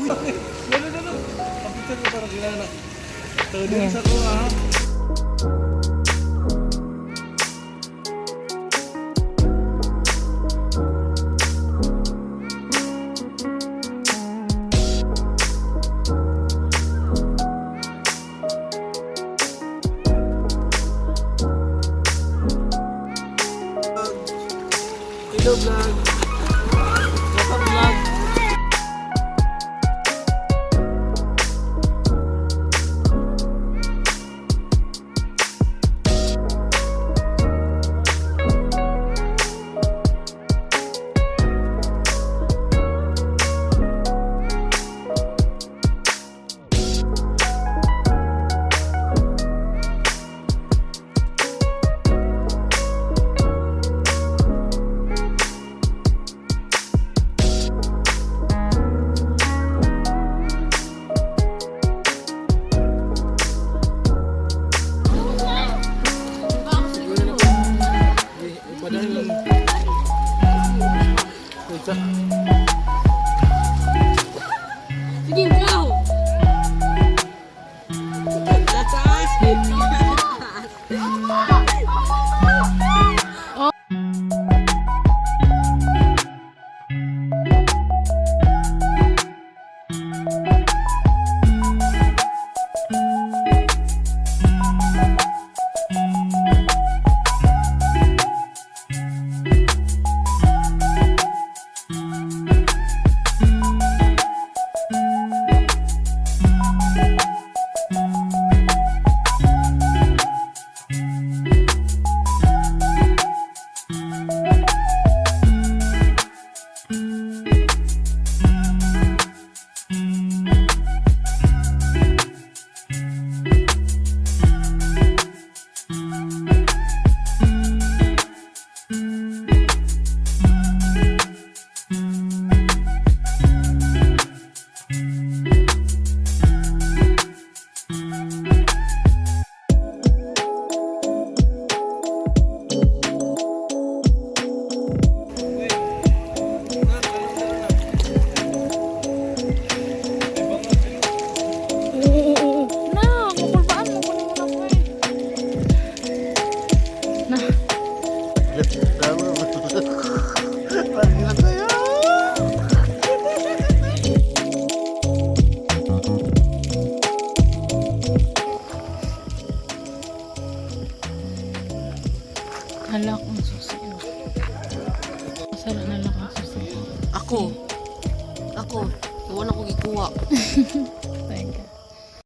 No, no. Kapicture ko para kilala. Tuloy sa ko ah. Hello vlog. What's up, vlog? Sige, go! Oo. Na, kukulbaan mo. Kunin mo na ko eh. Na. Halak ang susi. Oh. Masarap na lang ang susi. Ako. Ako. Wala ko gikuha. Teka.